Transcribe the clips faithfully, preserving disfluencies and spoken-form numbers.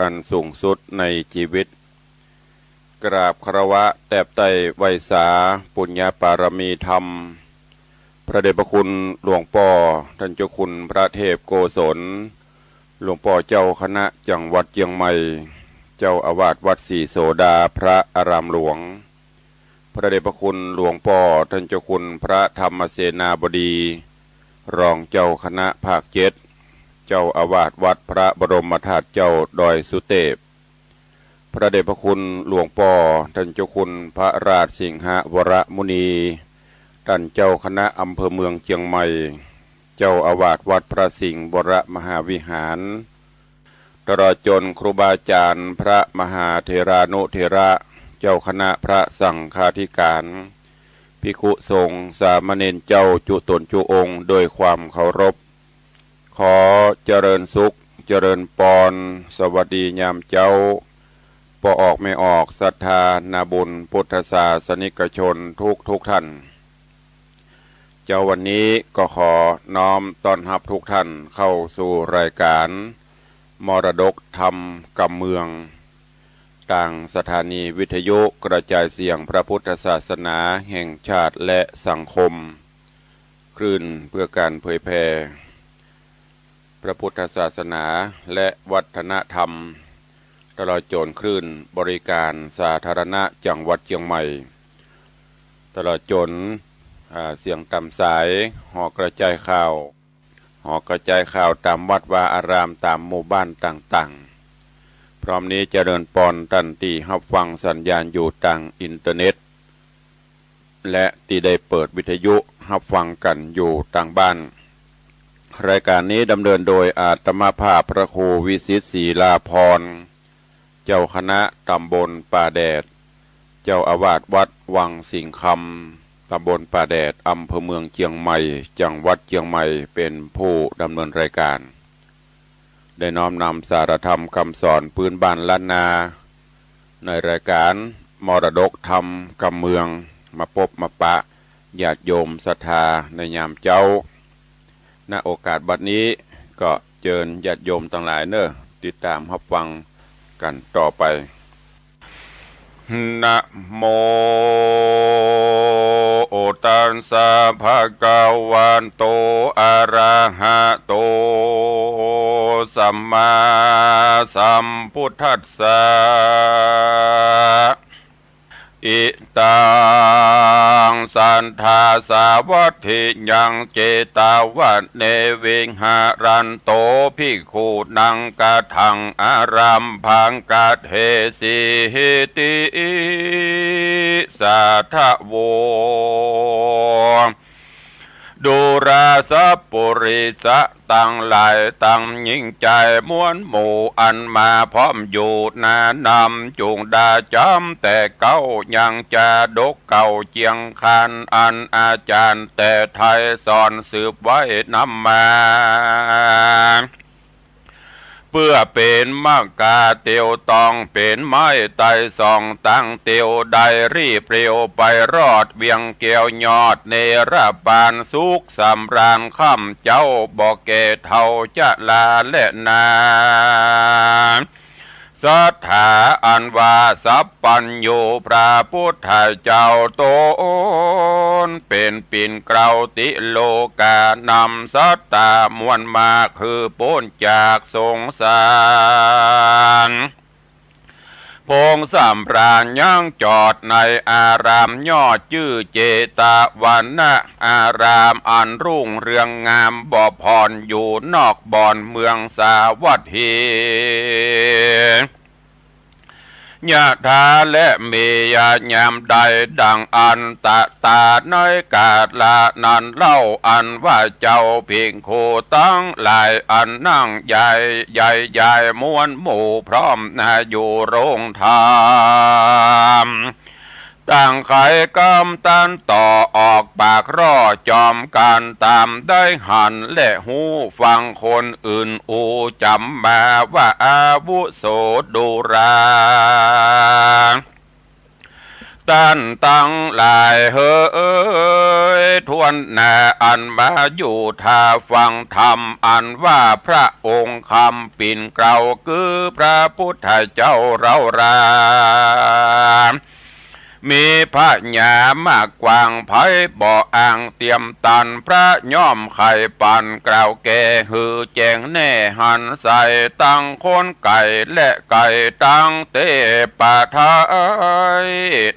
อันสูงสุดในจีวิต กราบคารวะแตบไต้ไหว้สาปุญญปารมีธรรม พระเดชพระคุณหลวงป้อต้านเจ้าคุณพระเทพโกศล หลวงป้อเจ้าคณะจังหวัดเจียงใหม่ เจ้าอาวาสวัดศรีโสดาพระอารามหลวง พระเดชพระคุณหลวงป้อต้านเจ้าคุณพระธรรมเสนาบดี รองเจ้าคณะภาคเจ็ด เจ้าอาวาสวัดพระบรมธาตุเจ้าดอยสุเตพ พระเดชพระคุณหลวงป้อต้านเจ้าคุณพระราชสิงหวรมุนี ต้านเจ้าคณะอำเภอเมืองเจียงใหม่ เจ้าอาวาสวัดพระสิงห์วรมหาวิหาร ตลอดจ๋นครูบาอาจ๋ารย์พระมหาเถรานุเถระ เจ้าคณะพระสังฆาธิการ ภิกขุสงฆ์สามเณรเจ้าจุ๊ต๋นจุ๊องค์ด้วยความเคารพ ขอเจริญสุข เจริญปอน สวัสดียามเจ๊า ป้อออกแม่ออกศรัทธานาบุญพุทธศาสนิกชนทุกทุกท่าน เจ๊าวันนี้ก็ขอน้อมต้อนฮับทุกท่านเข้าสู่รายการมรดกธรรมกำเมือง ตางสถานีวิทยุกระจายเสียงพระพุทธศาสนาแห่งชาติและสังคม คลื่นเพื่อการเผยแผ่พระพุทธศาสนาและวัฒนธรรม ตลอดจ๋นคลื่นบริการสาธารณะจังหวัดเจียงใหม่ ตลอดจ๋น อ่า เสียงต๋ามสายหอกระจายข่าว หอกระจายข่าวต๋ามวัดวาอารามต๋ามหมู่บ้านต่างๆ พร้อมนี้เจริญปอนต้านตี้ฮับฟังสัญญาณอยู่ตางอินเทอร์เน็ต และตี้ได้เปิดวิทยุฮับฟังกั๋นอยู่ตางบ้าน รายการนี้ดำเนินโดยอาตมาภาพพระครูวิสิทธิ์ศรีลาภรณ์ เจ้าคณะต๋ำบลป่าแดด เจ้าอาวาสวัดวังสิงห์คำ ต๋ำบลป่าแดด อำเภอเมืองเจียงใหม่ จังหวัดเจียงใหม่ เป๋นผู้ดำเนินรายการ ได้น้อมนำสาระธรรมกำสอนปื๊นบ้านล้านนา ในรายการมรดกธรรมกำเมือง มาปบมาปะญาติโยมศรัทธาในยามเจ๊า ณ โอกาสบัดนี้ก็เจิญญาติโยมตังหลายเน่อ ติดต๋ามฮับฟังกั๋นต่อไป นะโม ตัสสะ ภะคะวะโต อะระหะโต สัมมาสัมพุทธัสสะ อิตัง สัตถาสาวัตถิยัง เจตาวัณเณ วิหะรันโต ภิกขุนัง กะถัง อะรัมภัง กะเทสิ ติ สาทะโว ดูราสัปปุริสะตังหลายตังหญิงจายมวลหมู่อันมาพร้อมอยู่นานำ จุ่งดาจ๋ำแต่เก๊ายังจาดกเก่าเจียงคานอันอาจ๋ารย์แต่ไทยสอนสืบไว้นำมา เปื้อเป๋นมกาเตียวตองเป๋นไม้ไตรสองตังเตียวได้รีบเร็วไปรอดเวียงแก้วยอดเนรปานสุขสำราญค่ำเจ๊าบ่แก่เฒ่าจะลาแลนา สัตถาอันว่าสัพพัญญูพระพุทธเจ้าต๋นเป๋นปิ่นเกล้าติโลกานำสัตตามวลมากหื้อป๊นจากสงสาร พงสำราญยังจอดในอารามยอดจื้อเจตวนะอารามอันรุ่งเรืองงามบ่ผ่อนอยู่นอกบ่อนเมืองสาวัตถี ยะถาและเมยะยามใดดังอันตะตาในกาละนั้นเล่าอันว่าเจ้าภิกขุตังหลายอันนั่งใหญ่ใหญ่ใหญ่มวลหมู่พร้อมนาอยู่โรงธรรม ต่างไขกำตันต่อออกปากร่อจอมกั๋นต๋ามได้หันและฮู้ฟังคนอื่นอู้จ๋ำมาว่าอาวุโสดูรา ต ต้านตังหลายเหย ถ้วนหน้าอันมาอยู่ท่าฟังธรรม อันว่าพระองค์คำปิ่นเกล้า คือพระพุทธเจ้าเฮารา มีผญามากกว้างไพบ่อ่างเตียมตัน พระย่อมใค่ปันกล่าวแก่หื้อแจ้งแน่หันใส ตังคนไก๋และใก้ตังเตปะไทย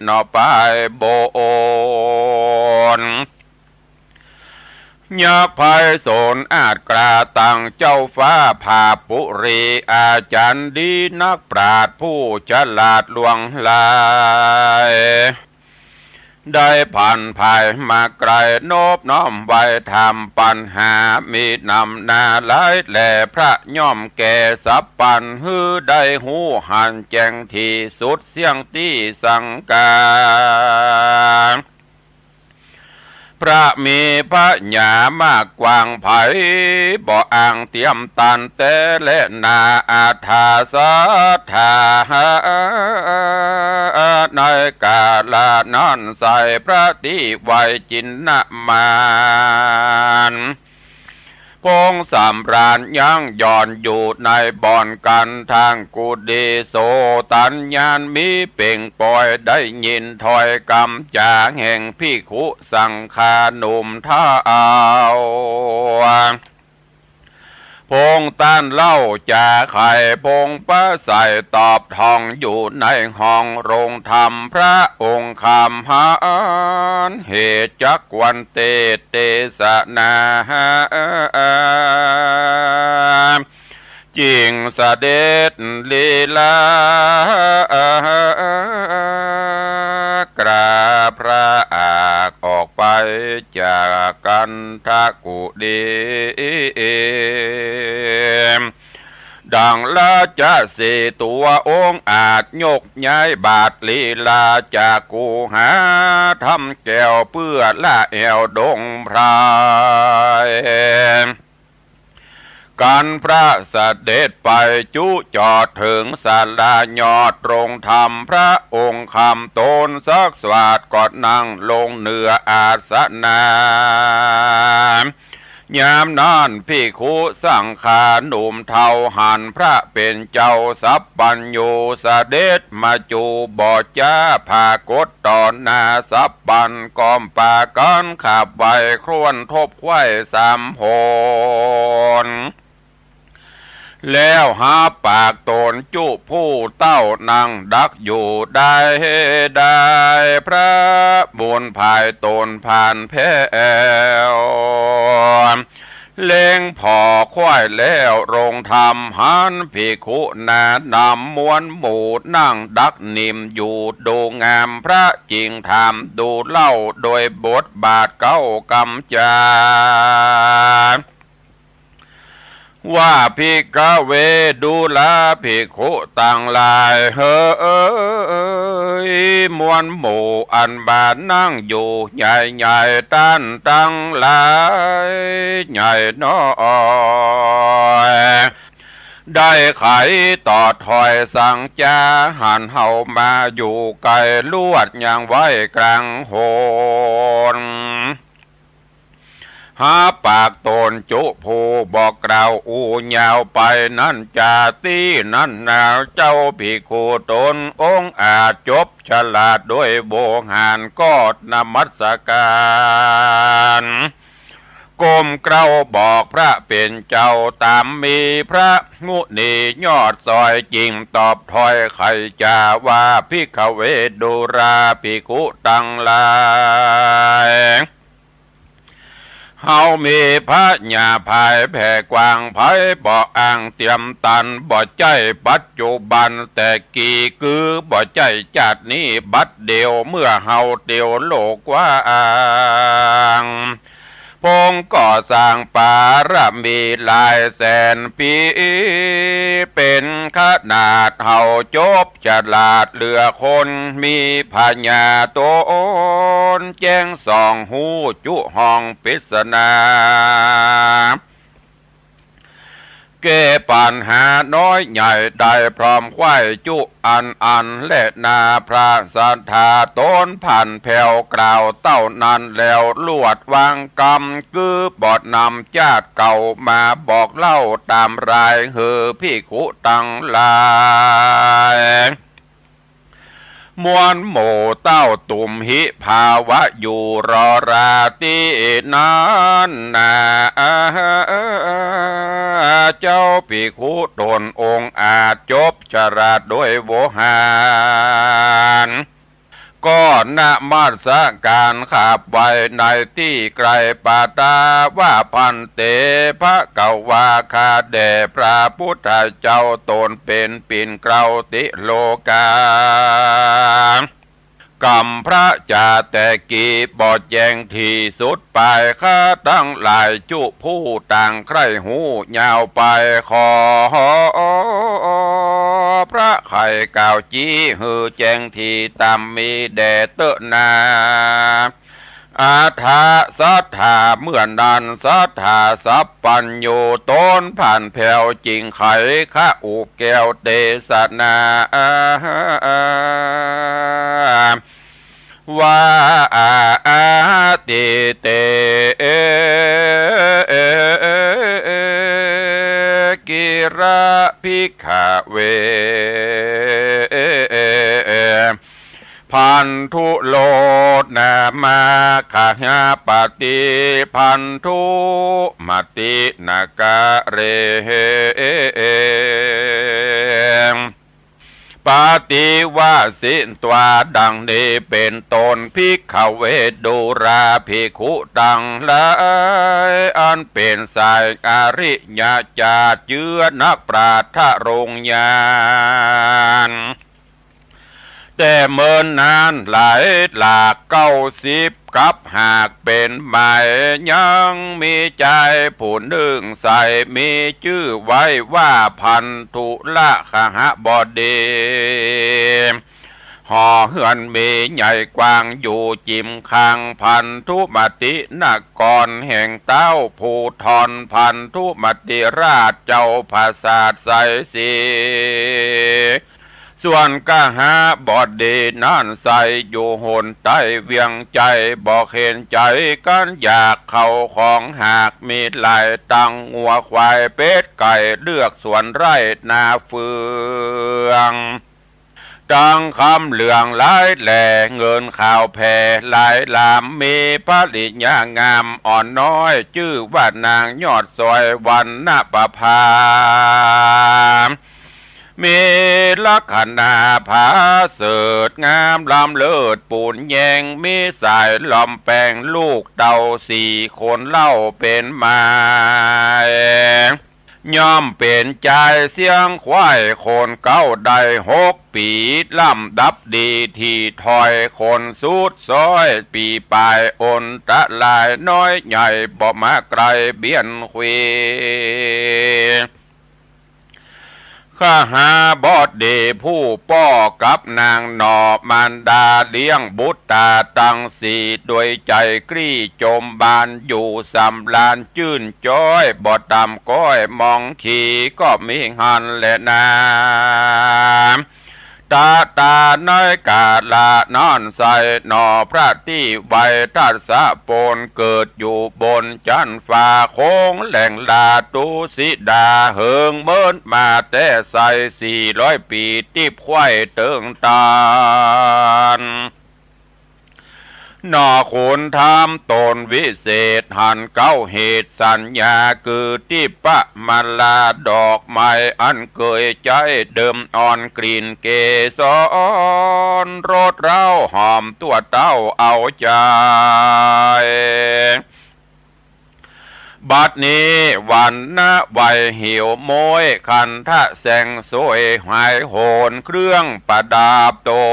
หนอปายบน ยักษ์ไพศาลอาจกล้าตังเจ้าฟ้าผาปุรี อาจารย์ดีนักปราชญ์ผู้ฉลาดหลวงหลาย ได้ผันผายมาไกล นบน้อมไหว้ถามปัญหา มีนำหน้าหลายแล พระย่อมแก้สับปัน หื้อได้ฮู้หันแจ้งที่สุด เสี้ยงตี้สังกา พระมีผญามากกว้างไพบ่อ่างเตียมตัน แต่และนาอัฏฐาศรัทธา ในกาละนั้นใส พระตี้ไหว้จินนมาน พงสำราญยังหย่อนอยู่ในบ่อนกัน ทางกุฏิโสตัญญาณมีเป่งปอย ได้ยินถ้อยกำจ๋าแห่งภิกขุสังฆาหนุ่มเฒ่า พงต้านเล่าจ๋าไข พงประสัยตอบท่องอยู่ในห้องโรงธรรม พระองค์คำหันเหตุจักควรเตสน์ เตสนา จึงเสด็จลีลากราบพระอักษณ์ออกไปจากกันทกุฏิ ดังราชสีห์ตัวองอาจ ยกย้ายบาทลีลาจากคูหา ธรรมแก้วเปื้อละแอ่วดงไพร กันพระเสด็จไปจุจอดเถิงศาลายอดโรงธรรม พระองค์คำตนสักสวาทก็นั่งลงเหนืออาสนะ ยามนั้นภิกขุสังฆาหนุ่มเฒ่าหันพระเป๋นเจ้าสัพพัญญูเสด็จมาจูบ่จ๋า ผากฏต่อหน้าสัพพันธ์ ก้มปากั๋นขาบไหว้ครวนทบไขว้สามหน แล้วหับปากตนจุผู้เต้านั่งดักอยู่ได้ ได้พระบุญภายตนผ่านแผ้ว เล็งผ่อไขว้แล้วโรงธรรม หันภิกขุหนานำมวลหมู่นั่งดักนิ่มอยู่ ดูงามพระจึงถามดูเล่าโดยบทบาทเก๊ากำจ๋า ว่าภิกขเวดูราภิกขุตังหลายเหย มวลหมู่อันมานั่งอยู่ใหญ่ๆ ต้านตังหลายใหญ่น้อย ได้ไขตอดถ้อยสังจ๋า หันเฮามาอยู่ไก๋ลวดยังไว้กลางหน หับปากตนจุผู้บ่กล่าวอู้ยาวไปนั้นจ๋า ตี้นั้นนาเจ้าภิกขุตนองอาจจบฉลาดด้วยโวหารก็นมัสก๋าน ก้มเกล้าบอกพระเป๋นเจ้าต๋ามมี พระมุนียอดซอยจึงตอบถ้อยไขจ๋าว่า ภิกขเวดูราภิกขุตังหลาย เฮามีผญาภายแผ่กว้างไพบ่อ่างเตียมตัน บ่ใจ้ปัจจุบันแต่กี้ คือบ่ใจ้จาตินี้บัดเดี่ยว เมื่อเฮาเตียวโลกกว้าง พงก็สร้างปารมีหลายแสนปี๋ เป๋นขนาดเฮาจบฉลาดเหลือคน มีผญาตนแจ้งส่องฮู้จุห้องปริศนา แก้ปัญหาน้อยใหญ่ได้พร้อมไขว้จุอันอันแลนา พระสัตถาต๋นผ่านแผ้วกล่าวเต้านั้นแล้ว ลวดวางกำ กื้อบ่นำจาติเก่ามาบอกเล่าต๋ามราย หื้อภิกขุตังหลาย มวลหมู่เต้าตุมหิภาวะอยู่รอราตี้นั้นนา เจ้าภิกขุต๋นองค์อาจจบชราด้วยโวหาร ก็นมัสก๋านขับไว้ในตี้ไกล ปัตตาว่า ภันเต ภะคะวา ข้าแด่พระพุทธเจ้าต๋นเป๋นปิ่นเกล้าติโลกา กำพระจาแต่กี้บ่แจ้งตี้สุดไป ข้าตังหลายจุผู้ต่างใคร่ฮู้ยาวไป ขอพระไขว่กล่าวจี้หื้อแจ้งตี้ต๋ามมีแด่เต๊อะนา อัฏฐะสัตถา เมื่อนั้นสัตถาสัพพัญญูต๋นผ่านแผ้วจึงไขขะอุแก้วเตสนา ว่า อาทิเต กิระ ภิกขเว ภันธุโล นามา ขหปติ ภันธุมติ นกะเร ปฏิวาสิตวา ดังนี้เป๋นต้น ภิกขเว ดูราภิกขุตังหลาย อันเป๋นสายอริยจาติ เจื้อนักปราชญ์ทรงญาณ แต่เมินนานหลายหลากเก้าสิบกัป หากเป๋นหมาย ยังมีจายผู้นึ่งใส มีจื้อไว้ว่า ภันธุละขหบดี หอเฮือนมีใหญ่กว้างอยู่จิมข้าง ภันธุมตินครแห่งเต๊าภูธร ภันธุมติราชเจ้าผสาทไสยศรี ส่วนขหบดีนั้นใสอยู่หนใต้เวียงใจ๋ บ่เข็ญใจ๋กั๋นอยากเข้าของ หากมีหลายตังงัวควายเป็ดไก่ เลือกสวนไร่นาเฟือง ตังคำเหลืองหลายแหล่ เงินขาวแผ่หลายลาม มีภริยางามอ่อนน้อย จื้อว่านางยอดสวย วรรณประภา มีลักขณาผาเสริฐงามล้ำเลิศปูนแยง มีสายลอมแปงลูกเต้าสี่คนเล่าเป๋นหมาย ย่อมเป๋นจายเสี้ยงไขว่คนเก๊าได้หกปี๋ ลำดับดีตี้ถ้อย คนสุดซ้อยปี๋ปาย อนตรายน้อยใหญ่ บ่มาใก้เบียดเวียน ขหบดีผู้ป้อกับนางหน่อ มารดาเลี้ยงบุตราตังสี่ โดยใจ๋กลี้จมบานอยู่สำราญจื้นจ๊อย บ่ต่ำก้อยมองขีก็มีหั้นแลนา ตะตาในกาละนั้นใสหน่อ พระตี้ไวทัสสะโปนเกิดอยู่บนจั๊นฟ้า โค้งแหล่งลาตุสิดา เหิงเมินมาแต่ใส สี่ร้อยปี๋ ติ๊บไขว่เติงตาน หน่อขุนถามต๋นวิเศษ หันเก๊าเหตุสัญญา คือทิพมลาดอกไม้อันเกยใจ๊เดิมอ่อน กลิ่นเกสรรสเร้าหอมทั่วเต๊าเอาใจ๋ บัดนี้วันนะไวหิวโม้ย ขันธะแสงสวยหายโหน เครื่องประดับต๋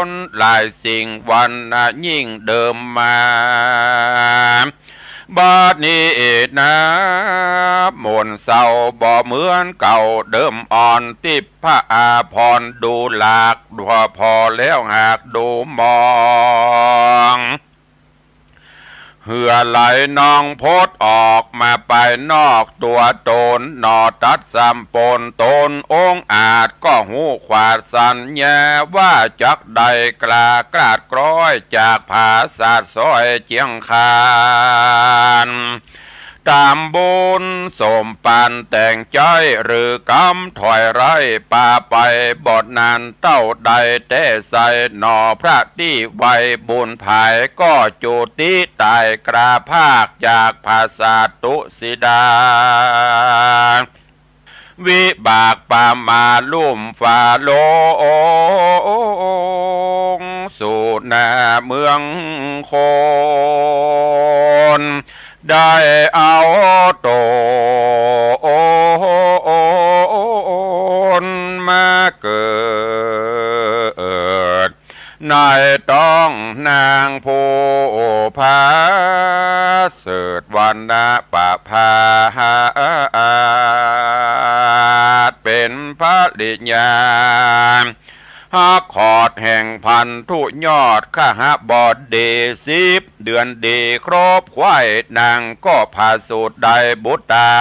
นหลายสิ่ง วันนะยิ่งเดิมมา บัดนี้นับหม่นเศร้าบ่เหมือนเก่า เดิมอ่อนทิพอาภรณ์ดูหลาก ดัวพอแล้วหากดูมอง เหื่อไหลนองพดออกมาไปนอกตั๋วต๋น หนอตัดสำปนต๋นองอาจ ก็ฮู้ขวาดสัญญาว่าจักได้กล้ากราดกร้อยจากผาสาทซอยเจียงคาน ต๋ามบุญสมปานแต่งใจ๊ หรือกำถอยไร้ปาไปบ่นานเต้าใด แต่ใสหนอพระตี้ไหวบุญผาย ก็จุติต๋ายกล้าพรากจากผาสาทตุสิดา วิบากปามาลุ่มฟ้าลง สู่หน้าเมืองคน ได้เอาต๋นมาเกิด ในต๊องนางผู้ผาเสริฐวรรณประภาส เป๋นภริยาฮักขอดแห่งพันธุยอดคหบดี สิบเดือนดีครบไขว้ นางก็ผาสูติได้บุตรา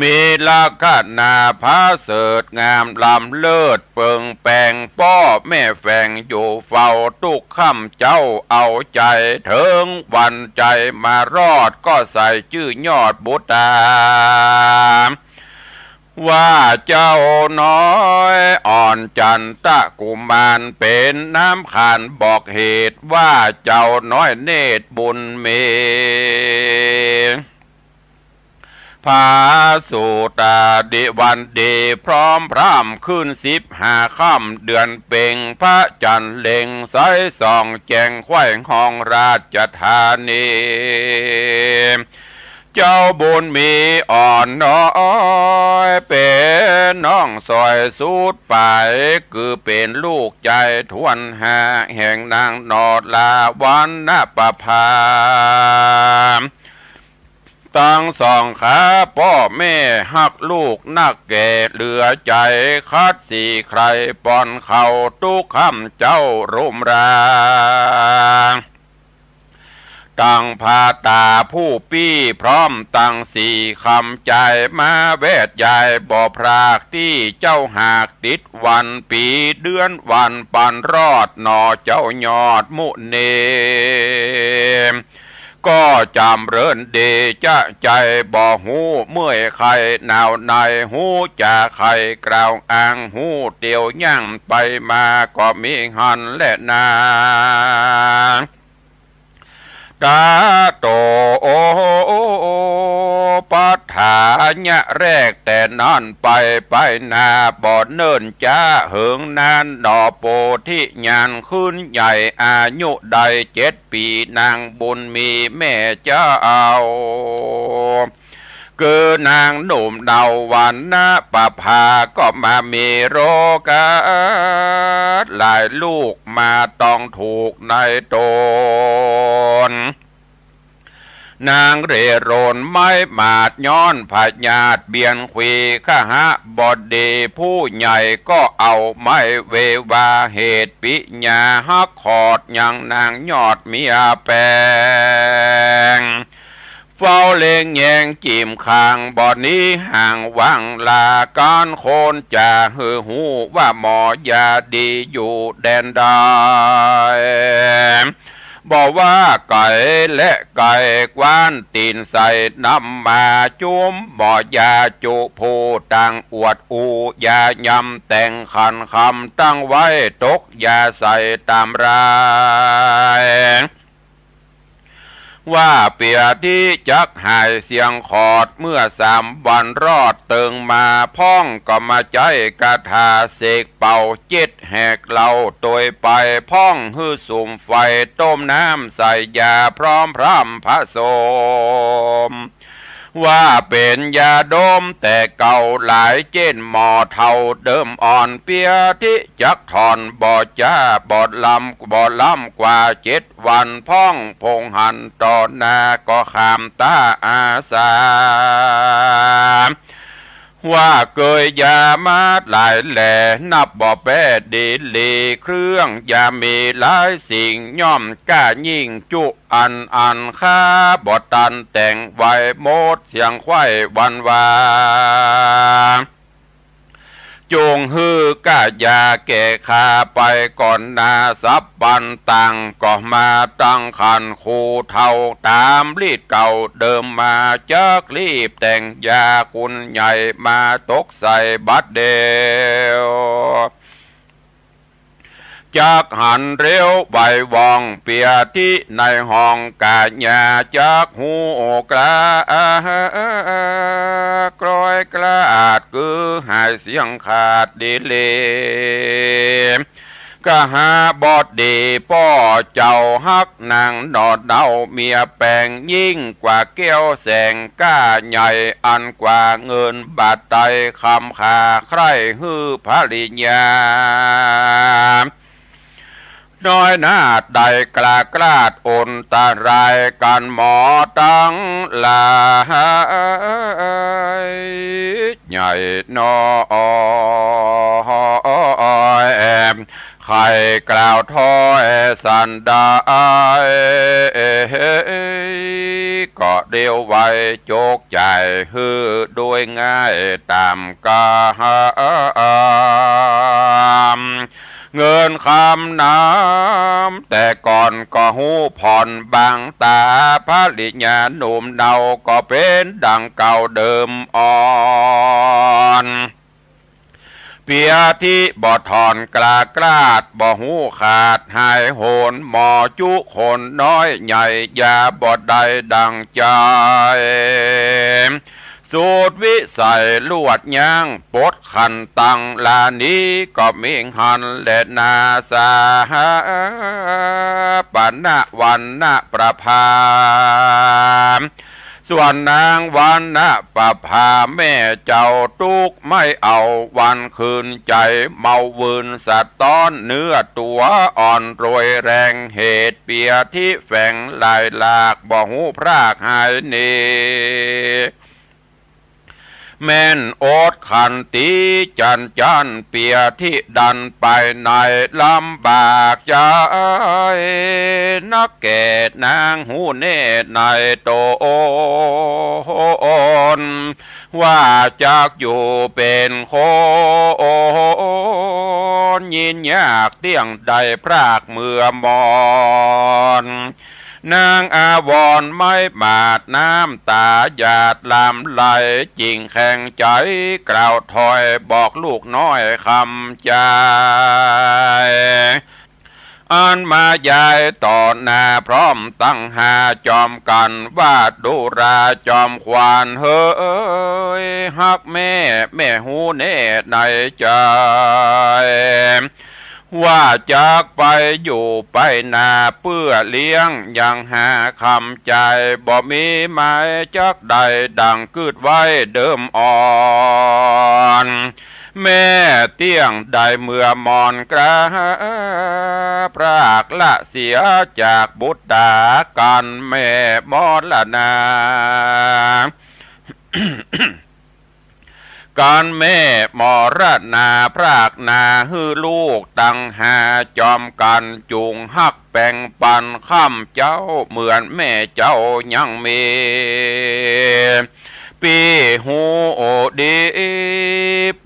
มีลักษณะผาเสริฐงามล้ำเลิศเปิงแปง ป้อแม่แฝงอยู่เฝ้าทุกค่ำเจ๊า เอาใจ๋เถิงวันใจ๋มารอด ก็ใส่จื้อยอดบุตรา ว่าเจ้าน้อยอ่อนจันตะกุมาร เป๋นน้ำขานบอกเหตุ ว่าเจ้าน้อยเนตรบุญมี ผาสูติได้วันดีพร้อมพร่ำ ขึ้นสิบห้าค่ำเดือนเพ็ญ พระจันทร์เล็งใสส่องแจ้ง ไขว้ฮองราชธานี เจ้าบุญมีอ่อนน้อย เป๋นน้องสอยสุดป๋าย คือเป๋นลูกใจ๋ถ้วนห้า แห่งนางหนอดลาวรรณประภา ตึงสองขาป้อแม่ฮักลูกนักแก่เหลือใจ๋ คัดสีใคร่ป้อนข้าวทุกค่ำเจ๊ารุ่มรา ตึงพาต๋าผู้ปี้พร้อมตึงสี่ค่ำ ใจ๋มาแวดยายบ่พราก ตี้เจ้าหากติดวันปี๋เดือนวันปันรอด หนอเจ้ายอดมุนี ก็จ๋ำเริญดีจะใจ๋ บ่ฮู้เมื่อยไข้หนาวใน ฮู้จ๋าใค่กล่าวอ้าง ฮู้เตียวย่างไปมา ก็มีหั้นแลนา ตาโตปัฏฐานะแรก แต่นั้นไป ไปหน้าบ่เนิ่นจ๊า เหิงนานหนอโพธิญาณขึ้นใหญ่ อายุได้เจ็ดปี๋ นางบุญมีแม่เจ้า คือนางหนุ่มเนาวัณณประภา ก็มามีโรกาสหลายลูกมาต้องถูกในต๋น นางเร่ร่อนไม้หมาดย้อนพยาธิเบียนขวี คหบดีผู้ใหญ่ก็เอาไม้เววาเหตุปิญญาฮักขอดยังนางยอดเมียแปง เฝ้าเล็งแยงจิ่มคางบ่หนีห่างวางลา ก๋านคนจ๋าหื้อฮู้ว่าหมอยาดีอยู่แดนใด บ่ว่าไก๋และใก้ กว้านตี๋นใส่น้ำมาจุ่ม หมอยาจุผู้ต่างอวดอู้ ยายำแต่งขันคำตั้งไว้ ตกยาใส่ต๋ามราย ว่าเปียที่จักหายเสียงขอด เมื่อสามวันรอดเติงมา พ่องก็มาใจ๊คาถาเสกเป่าเจ็ดแหกเหล้าตวยไป พ่องหื้อสุมไฟต้มน้ำใส่ยาพร้อมพร่ำผสม ว่าเป๋นยาดมแต่เก่าหลาย เจ้นหม้อเฒ่าเดิมอ่อน เปียที่จักถอนบ่จ๊าบ่ลำ บ่ล้ำกว่าเจ็ดวัน พ่องพงหันต่อหน้าก็ข้ามตาอาสา ว ว่าเกยยามาหลายแหล่ นับบ่แป๊ดีหลี เครื่องยามีหลายสิ่ง ย่อมกล้ายิ่งจุอัน อันข้าบ่ตันแต่งไว้ หมดเสียงใคร่หวั่นว่า จงหื้อกล้ายาแก่ข้าไปก่อนนา สัพพันตัง ก็มาตั้งครรภ์ ครูเฒ่าต๋ามฤทธิ์เก่าเดิมมา จักรีบแต่งยาคุณใหญ่มาตกใส่บัดเดียว จักหันเร็วไวว่อง เปียทิในห้องกล้ายา จักฮู้กล้า กร้อยกล้าด คือหายเสี้ยงขาดดีหลี กหบดีป้อเจ้าฮักนางหน่อเนา เมียแป๋งยิ่งกว่าแก้วแสง กล้าใหญ่อันกว่าเงินบาทไตร คำขาใคร่หื้อภริยา น้อยนาฏใดกล้ากล้าด อันตรายกันหมอตังหลาย ใหญ่น้อย ใค่กล่าวถ้อยสันดาย ก็เดียวไวจกใจ๋ หื้อโดยง่ายต๋ามกำ เงินคำนำแต่ก่อน ก็ฮู้ผ่อนบางต๋า ภริยาหนุ่มเนา ก็เป๋นดังเก่าเดิมอ่อน เปียทิบ่ถอนกล้ากล้าด บ่ฮู้ขาดหายโหน หมอจุคนน้อยใหญ่ ยาบ่ได้ดังใจ๋ สุดวิสัยลวดยั้ง ปดขันตังลานี้ ก็เมียงหันแลนา สาปนวรรณประภา ส่วนนางวรรณประภาแม่เจ้า ตุ๊กไม่เอาวันคืนใจ๋ เมาวืนสะต๊อนเนื้อตั๋ว อ่อนโรยแรงเหตุ เปียทิแฝงลายหลาก บ่ฮู้พรากหายหนี แม่นอดขันตีจันจัน เปียทิดันไปในลำบากใจ๋ นักแก่นางฮู้แน่ในต๋น ว่าจักอยู่เป๋นคน ยินยากเตี้ยงใดพรากเมือมอน นางอาวรณ์ไม้หมาด น้ำต๋าหยาดหลั่งไหล จิ่งแข็งใจ๋ กล่าวถ้อยบอกลูกน้อยคำใจ๋ อันมายายต่อหน้าพร้อมตังห้า จอมกั๋นว่าดูราจอมขวัญเหย ฮักแม่ แม่ฮู้แน่ในใจ๋ ว่าจักไปอยู่ไปนาเปื้อเลี้ยง ยังหาคำใจ๋ บ่มีไม้จักใดดังกึ๊ดไว้เดิมอ่อน แม่เตี้ยงได้เมือมอนกล้า พรากละเสียจากบุตรา กั๋นแม่มรณา กั๋นแม่มรณาพรากนา หื้อลูกตังห้าจอมกั๋น จุ่งฮักแป๋งปัน ข้ำเจ้าเหมือนแม่เจ้ายังมี ปี้ฮู้ดี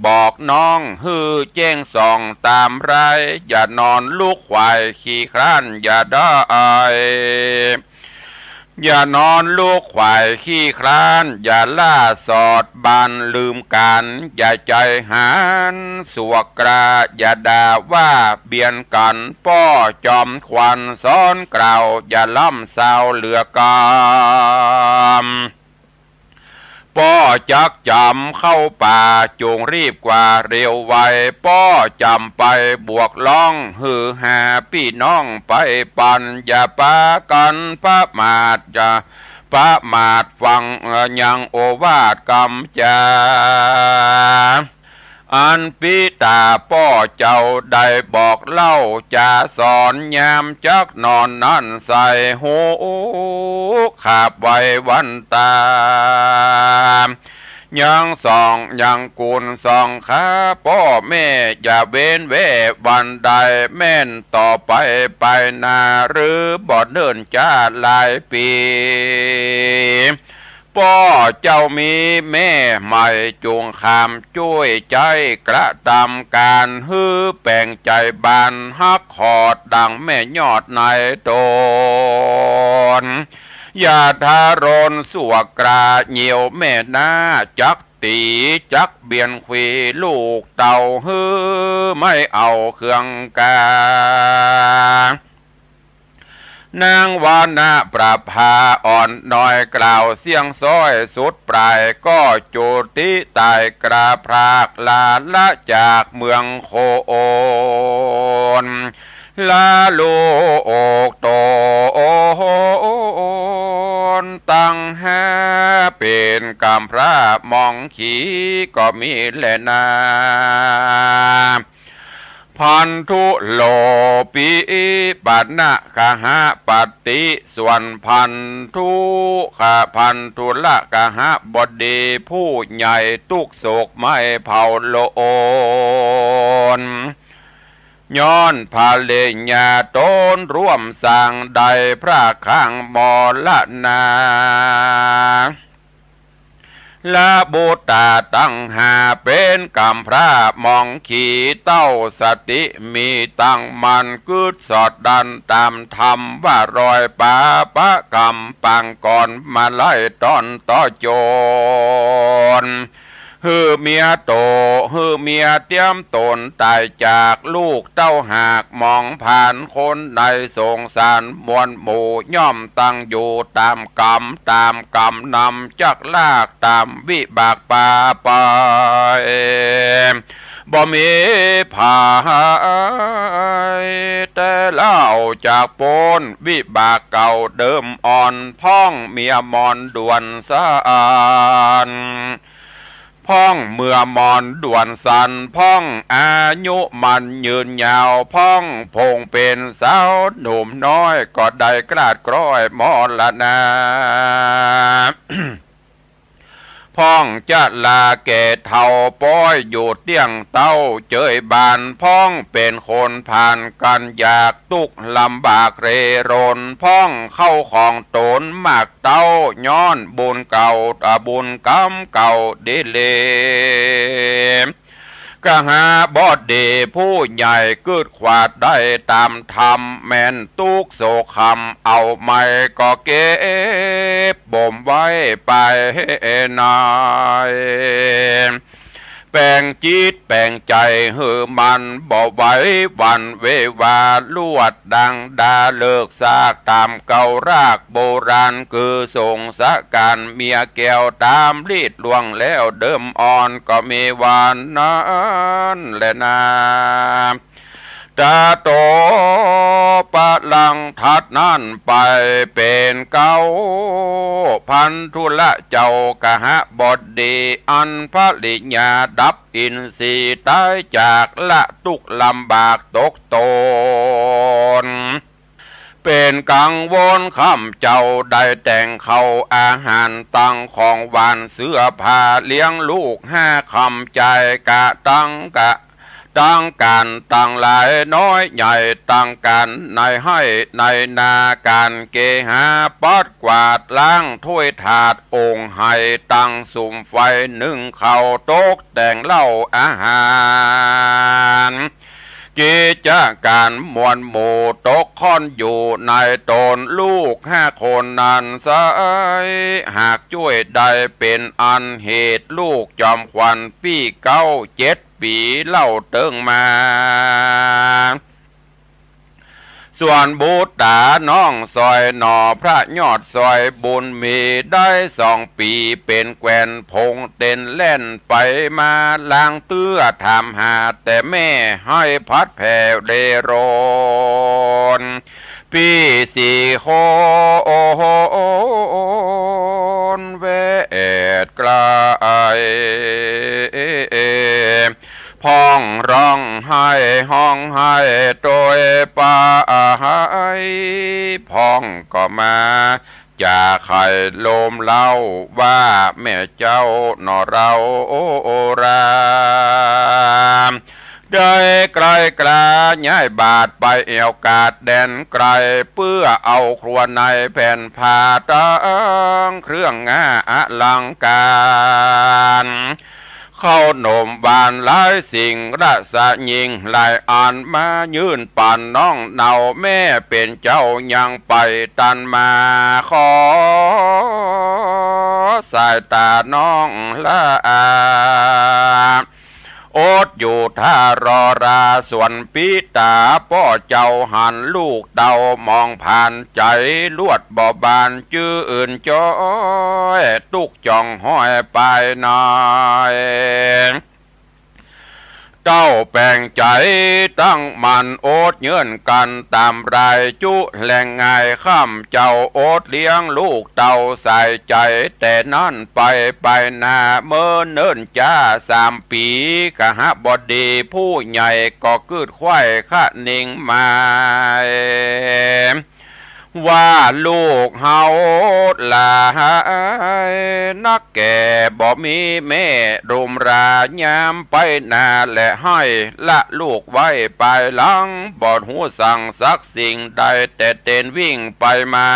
บอกน้อง หื้อแจ้งส่องต๋ามไร้ อย่านอนลุกไขว่ขี้คร้านอย่าได้ อย่านอนลุกไขว่ขี้คร้าน อย่าล่าสอดบานลืมกั๋น อย่าใจ๋หันสวกกรา อย่าด่าว่าเบียนกั๋น ป้อจอมขวัญสอนกล่าว อย่าล่ำซาวเหลือกำ ป้อจักจ๋ำเข้าป่า จุ่งรีบกว่าเร็วไว ป้อจ๋ำไปบวกล้อง หื้อหาปี้น้องไปปัน อย่าปากั๋นประมาท อย่าประมาทฟังยังโอวาทกำจ๋า อันปิตาป้อเจ้าได้บอกเล่าจ๋าสอน ยามจักนอนนั้นใส่หู ขาบไหว้วันต๋า ยังสองยังกุนสองขา ป้อแม่อย่าเว้นแว่วันใด แม่นต่อไปไปนา หรือบ่เนิ่นจ๊าหลายปี๋ ป้อเจ้ามีแม่ใหม่ จุ่งขามจ้วยใจ๊กระตำก๋าน หื้อแป๋งใจ๋บานฮักหอดดั่งแม่ยอดในต๋น อย่าทะรนสั่วกราเหยี่ยวแม่นา จักตี๋จักเบียนขวีลูกเต้า หื้อไม่เอาเคืองกา นางวรรณประภาอ่อนน้อย กล่าวเสียงซ้อยสุดปลาย ก็จุติต๋ายกราพราก ลาละจากเมืองโคน ละลูกต๋นตั้งห้า เป๋นก๋ำพร้าหมองขีก็มีแลนา พันธุโลปิปะนะกหปติ ส่วนพันธุกะ พันธุละกหบดี ผู้ใหญ่ตุ๊กข์โศกไม่เผาโลน ย้อนภริยาต๋นร่วมสร้างได้พระครั้งมรณา ละบุตราตั้งห้าเป๋นก๋ำพร้าหมองขี เต้าสติมีตั้งมั่น กึ๊ดสอดดั้นต๋ามธรรม ว่ารอยปาปะกรรมปางก่อนมาไล่ต๋อนต่อจน หื้อเมียโต หื้อเมียเตียมต๋นต๋ายจาก ลูกเต้าหากมองผ่าน คนในสงสารมวลหมู่ ย่อมตั้งอยู่ต๋ามกรรม ต๋ามกรรมนำจักลาก ต๋ามวิบากปาไป บ่มีภัย แต่เล่าจากป๊นวิบากเก่าเดิมอ่อน พ่องเมียมอนด่วนสัน พ่องเมียมอนด่วนสัน พ่องอายุมั่นยืนยาว พ่องพงเป๋นสาวหนุ่มน้อย ก็ได้คลาดคล้อยมรณา พ่องจะลาแก่เฒ่าป๊อยอยู่เตี้ยงเต๊าเจยบ้าน พ่องเป๋นคนผ่านกั๋นอยากตุ๊กข์ลำบากเร่ร่อน พ่องเข้าของต๋นมากเต๊า ย้อนบุญเก่า อ่า บุญกรรมเก่าดีเล กหบดีผู้ใหญ่กึ๊ดขวาดได้ต๋ามธรรม แม่นตุ๊กข์โศกคำเอาไม้ก็เก็บบ่มไว้ไปใน แป๋งจิตแป๋งใจ๋หื้อมันบ่ไหวหวั่นเววา ลวดดังดาเลิกซากต๋ามเก่ารากโบราณ คือสงสะก๋านเมียแก้วต๋ามลีดล่วงแล้วเดิมอ่อน ก็มีว่านั้นแลนา ตะโตปะลัง ถัดนั้นไปเป๋นเก๊า พันธุละเจ้ากหบดี อันภริยาดับอินทรีย์ต๋ายจาก ละตุ๊กข์ลำบากตกตน เป๋นกังวลค่ำเจ้าได้แต่งข้าวอาหาร ตั้งของหวานเสื้อผ้า เลี้ยงลูกห้าค่ำ จ่ายกะตังกะ ตังก๋านตังหลายน้อยใหญ่ ตังก๋านในไฮ่ในนา ก๋านเกหาปัดกวาดล้างถ้วยถาดองค์ไฮ่ ตั้งสุมไฟนึ่งข้าวตกแต่งเหล้าอาหาร กิจก๋านมวลหมู่ตกค่อนอยู่ในต๋น ลูกห้าคนนั้นไซร้หากจ้วยได้เป๋นอันเหตุ ลูกจอมขวัญปี้เก๊าเจ็ดปี๋เล่าเติงมา ส่วนบุตราน้องซอยหน่อ พระยอดซอยบุญมี ได้สองปี๋เป๋นแควนผงเต็นแล่นไปมา ลางเตื้อถามหาแต่แม่ ไห้พัดแผ่เร่ร่อน ปี้สี่คนแวดไกล พ่องฮ้องไห้ฮ้องไห้โตยปาย พ่องก็มา จะใค่ลมเล้าว่าแม่เจ้าหน่อเรา ได้ไกลกล้าย้ายบาทไปแอ่วกาดแดนไกล เปื้อเอาครัวในแผ่นผ้าตังเครื่องงาอลังก๋าน เข้าหนมหวานหลายสิ่งราชญิงหลายอันมายื่นปันน้องเนาแม่เป๋นเจ้ายังไปตันมาขอสายต๋าน้องละอา อดอยู่ท่ารอราส่วนปิต๋าป้อเจ้าหันลูกเต้ามองผ่าน ใจ๋ลวดบ่บานจื้นจ้อยตุ๊ก จ้องห้อยปายนาย เต้าแป๋งใจ๋ตั้งมั่นอดเยื่อนกั๋นต๋ามรายจุแหล่งง่ายค่ำ เจ้าอดเลี้ยงลูกเต้าใส่ใจ๋ แต่นั้นไป ไปหน้าเมินเนิ่นจ๊าสามปี๋ กหบดีผู้ใหญ่ก็กึ๊ดไขว้คะเน่งหมาย ว่าลูกเฮาหลายนักแก่บ่มีแม่รุมรา ยามไปนาแลไฮ่ละลูกไว้ปายหลัง บ่ฮู้สั่งสักสิ่งใด แต่เตนวิ่งไปมา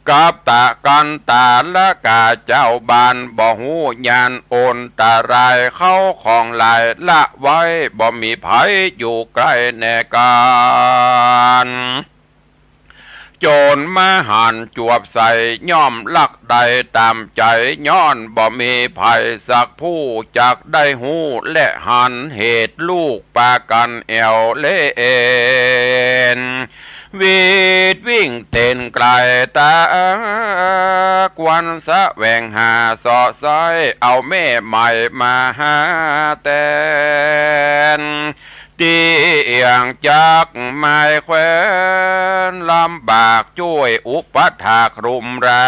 กับตะกันตาละกาเจ้าบ้าน บ่ฮู้ญาณอันตราย เข้าของหลายละไว้ บ่มีใผอยู่ใก้แน่กั๋น โจรมาหันจวบใส่ย่อมลักได้ต๋ามใจ๋ ย้อนบ่มีใผสักผู้จักได้ฮู้และหันเหตุ ลูกปากั๋นแอ่วเลเอน วีดวิ่งเตนไกลต๋าควัน แสวงหาเซาะไซ้เอาแม่ใหม่มาหาแตน ตี้เอี่ยงจักไม้แขวนลำบากจ้วยอุปถากรุมรา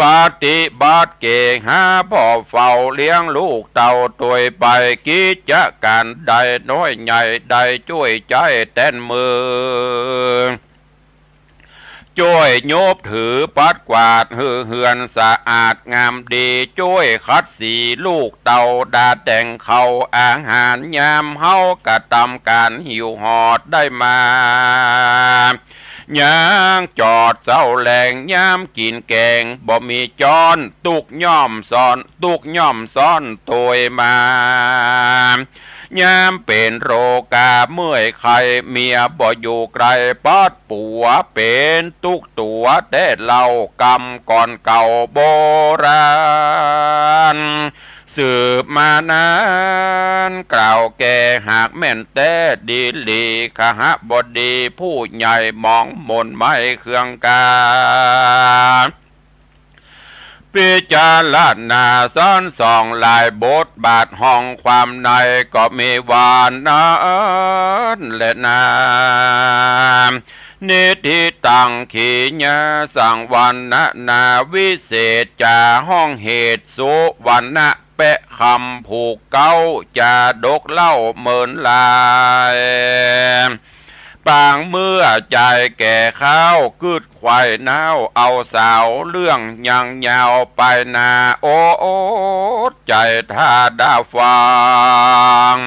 ปฏิบัติเก๋งหาป้อเฝ้าเลี้ยงลูกเต้าตวยไป กิจก๋านใดน้อยใหญ่ได้จ้วยใจ๊แตนมือ จ้วยยบถือปัดกวาดหื้อเฮือนสะอาดงามดี จ้วยขัดสีลูกเต้าดาแต่งข้าวอาหาร ยามเฮากระตำก๋านหิวหอดได้มา ยังจอดเซ้าแลงยามกิ๋นแก๋ง บ่มีจ๊อนตุ๊กย่อมซ้อน ตุ๊กย่อมซ้อนตวยมา ยามเป๋นโรคาเมื่อยไข้ เมียบ่อยู่ใก้ ปัดปั๋วเป๋นตุ๊กตั๋วแต๊เล่า กำก่อนเก่าโบราณ สืบมานานกล่าวแก่ หากแม่นแต๊ดีหลี คหบดีผู้ใหญ่มองมนไม้เคืองกา พิจารณาซ้อนส่องหลายบทบาทห้องความในก็มีว่านั้นแลนา นิทธิตัง ขีณาสังวรรณนา วิเศษจาห้องเหตุ สุวรรณะแปะคำผูกเก๊า จาดกเล่าเหมินหลาย ปางเมื่อจายแก่ข้าว กึ๊ดไขว่น้าวเอาสาว เรื่องยังยาวไปนา โอดใจ๋ถ้าดาฟัง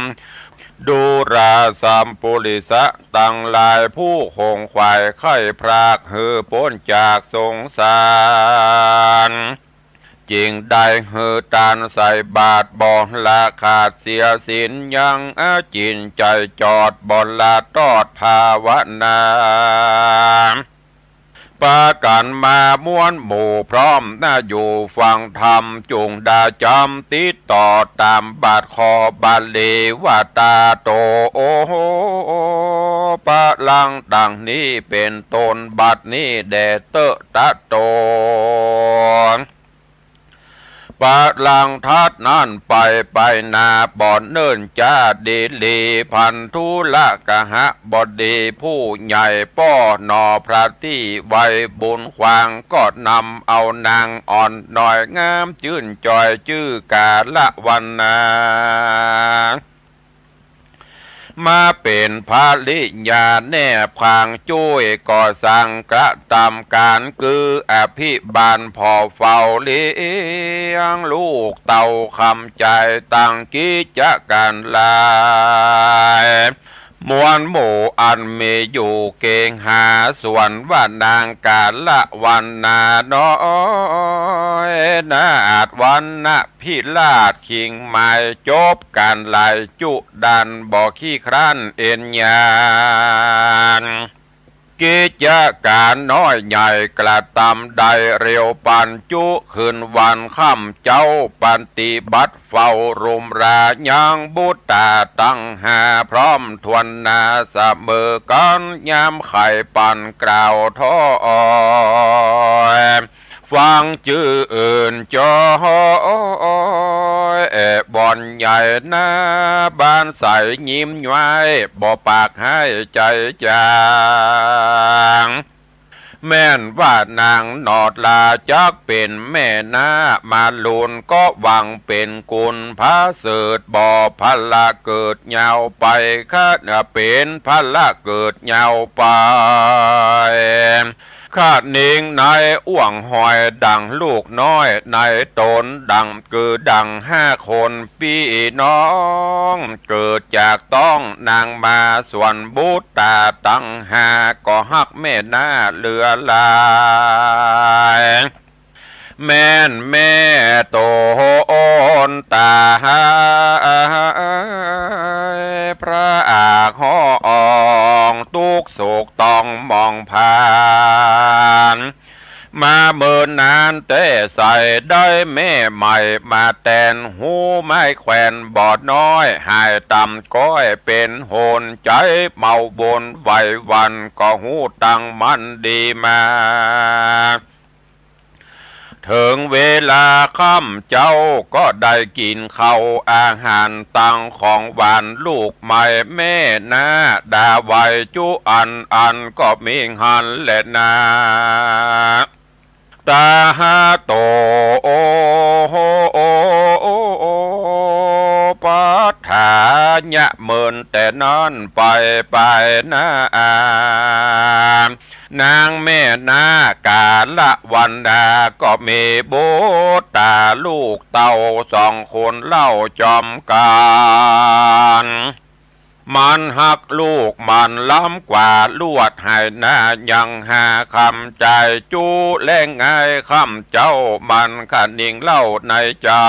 ดูราสัมปุริสะตังหลาย ผู้ขงขวายใค่พรากหื้อป๊นจากสงสาร จึงได้หื้อตานใส่บาตร บ่ละขาดเสียศีล ยังจิ่นใจ๋จอด บ่ละตอดภาวนา ปากั๋นมาม้วนหมู่พร้อมนาอยู่ฟังธรรม จุ่งดาจ๋ำติดต่อต๋ามบาทข้อบาลีว่า ตาโต โอโห ปะลัง ดังนี้เป๋นต้น บัดนี้แด่เต๊อะ ตาโต ปะลังทัดนั้นไป ไปนาบ่อนเนิ่นจ้าดีหลี พันธุละกหบดีผู้ใหญ่ ป้อหน่อพระตี้ไว้บุญขวาง ก็นำเอานางอ่อนน้อยงามจื้นจอย จื้อกาละวันนา มาเป๋นภริยาแนบข้างจุ้ย ก็สั่งกระตำก๋าน คืออภิบาลผ่อเฝ้าเลี้ยงลูกเต้าคำใจ๋ ตั้งกิจก๋านหลาย มวลหมู่อันมีอยู่เกหา ส่วนว่านางกาละวรรณาน้อย นาถวรรณพิราชคิงไมย จบก๋านหลายจุดาน บ่ขี้คร้านเอนยาน กิจก๋านน้อยใหญ่กระตำได้เร็ว ปันจุคืนวันค่ำเจ๊า ปฏิบัติเฝ้ารุมรายังบุตตาตังห้า พร้อมถ้วนหน้าเสมอกั๋น ยามใค่ปันกล่าวถ้อย ฟังจื้ออื่นจอย บ่อนใหญ่หน้าบ้านใสยิ้มย้อย บ่ปากฮ้ายใจ๋จ๋าง แม่นว่านางหนอดลาจักเป๋นแม่นา มาลุนก็หวังเป๋นกุลผะเสริฐ บ่พละเกิดยาวไป คะเป๋นพละเกิดยาวไป คะนิงในอ้วงหอยดั่งลูกน้อย ในต๋นดั่งคือดั่งห้าคนปี้น้อง เกิดจากต๊องนางมา ส่วนบุตตาตังห้า ก็ฮักแม่นาเหลือหลาย แม่นแม่ต๋นต๋า พระอากห้อง ตุ๊กข์โศกต้องหมองผ่าน มาเมินนานแต๊ใส ได้แม่ใหม่มาแตน ฮู้ไม้แขวนบ่น้อย หายต่ำก้อยเป๋นโหน ใจ๋เมาบนไหวหวั่น ก็ฮู้ตั้งมั่นดีมา เถิงเวลาค่ำเจ๊าก็ได้กิ๋นข้าวอาหาร ตังของหวานลูกใหม่แม่นา ดาไหวจุอันอันก็มีหั้นแหละนา ต๋าโต ปัฏฐายะ เมินแต่นั้นไป ไปนา นางแม่นากาละวันดา ก็มีบุตตาลูกเต้าสองคนเล่าจอมกั๋น มันฮักลูกมันล้ำกว่าลวด หายนายังหาคำใจ๋จุ แลงไงค่ำเจ๊ามันคะนิงเล่าในใจ๋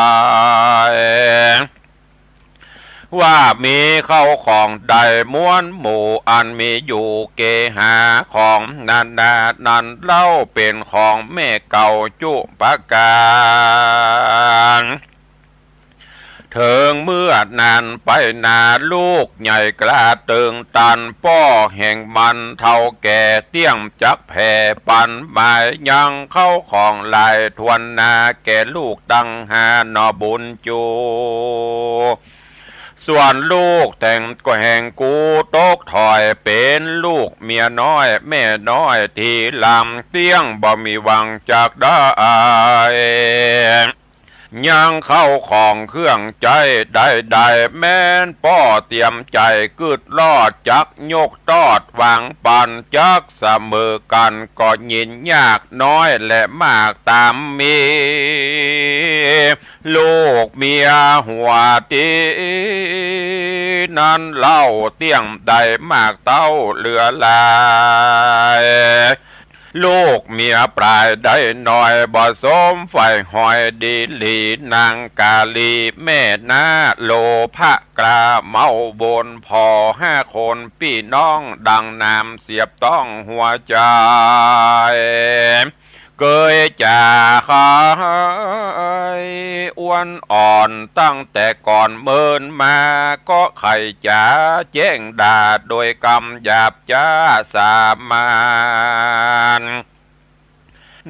ว่ามีเข้าของใดมวลหมู่อันมีอยู่เกหา ของนานานั้นเล่าเป๋นของแม่เก่าจุประก๋าน เถิงเมื่อนานไปนา ลูกใหญ่กล้าเติงตัน ป้อแห่งมันเฒ่าแก่เตี้ยงจักแผ่ปัน หมายยังเข้าของหลายถ้วนนา แก่ลูกตังห้าหน่อบุญจู ส่วนลูกแต๋งก็แห่งกูตกถอย เป๋นลูกเมียน้อยแม่น้อยทีหลัง เตี้ยงบ่มีหวังจักได้ ยังเข้าของเครื่องใจ๊ใดๆ แม่นป้อเตรียมใจ๋กึ๊ดลอด จักยกตอดวางปัน จักเสมอกั๋นก็ยินยากน้อยและมากต๋ามมี ลูกเมียหัวตี้นั้นเล่าเตี้ยงได้มากเต้าเหลือหลาย ลูกเมียปลายได้น้อย บ่สมใฝ่หอยดีหลี นางกาลีแม่นาโลภะกล้าเมาบน ผ่อห้าคนปี้น้องดังน้ำเสียบต้องหัวใจ๋ เกยจ๋าใค่อ้วนอ่อนตั้งแต่ก่อนเมินมา ก็ใค่จ๋าแจ้งด่าโดยกำหยาบจ๊าสามัญ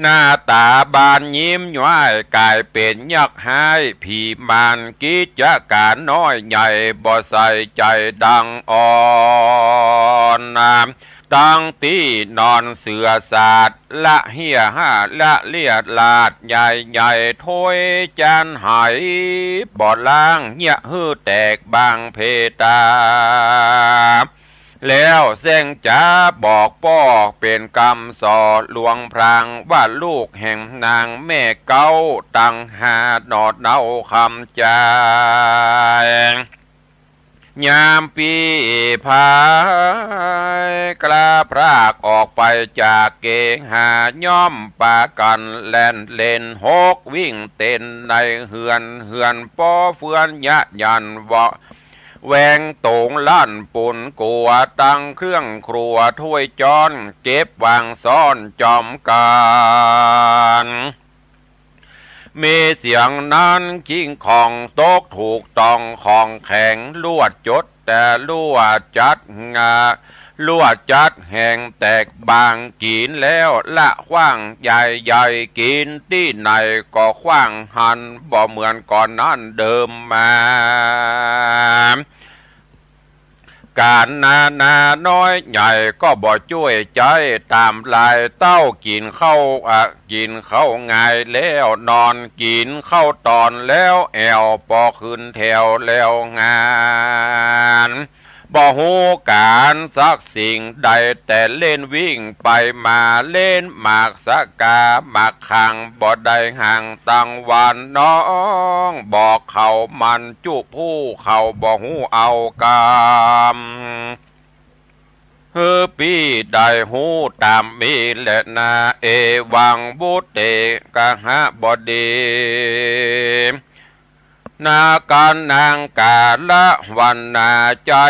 หน้าต๋าบานยิ้มย้อย ก๋ายเป๋นยักษ์ฮ้ายผีมาร กิจก๋านน้อยใหญ่บ่ใส่ใจ๋ดังอ่อน ตังตี้นอนเสื่อสาด ละเฮียห้าละเลียดลาด ใหญ่ๆ ถ้วยจานไหบ่ล้าง เยียะหื้อแตกบางเพตา แล้วแสงจ๋าบอกป้อเป๋นกำส่อหลวงพราง ว่าลูกแห่งนางแม่เก๊าตังห้าหนอเนาคำจาย ยามปี้พายกล้าพรากออกไปจากเกหา ย่อมปากั๋นแล่นเล่นหกวิ่งเต้นในเฮือน เฮือนป้อเฟือนยะยันวะแวงตงลั่นปูนกั๋ว ตังเครื่องครัวถ้วยจ๊อน เก็บวางซ่อนจอมกั๋น มีเสียงนั้นคิงของตกถูกต้องของแข็ง ลวดจดแต่ลวดจัดงา ลวดจัดแหงแตกบาง กิ๋นแล้วละขว้าง ใหญ่ๆ กิ๋นตี้ไหนก็ขว้างหัน บ่เหมือนก่อนนั้นเดิมมา ก๋านนานาน้อยใหญ่ก็บ่จ้วยใจ๊ต๋ามลาย เต้ากิ๋นข้าวอะ กิ๋นข้าวงายแล้วนอน กิ๋นข้าวต๋อนแล้วแอ่ว ปอขึ้นแถวแล้วงาน บ่ฮู้ก๋านสักสิ่งใด แต่เล่นวิ่งไปมา เล่นหมากสะกาหมากขัง บ่ได้ห่างตังวัน น้องบอกเขามันจุผู้ เขาบ่ฮู้เอากำ หื้อปี้ได้ฮู้ต๋ามมีแลนา เอวังวุตเตกหบดี นาการนางกาละวันนาใจ๊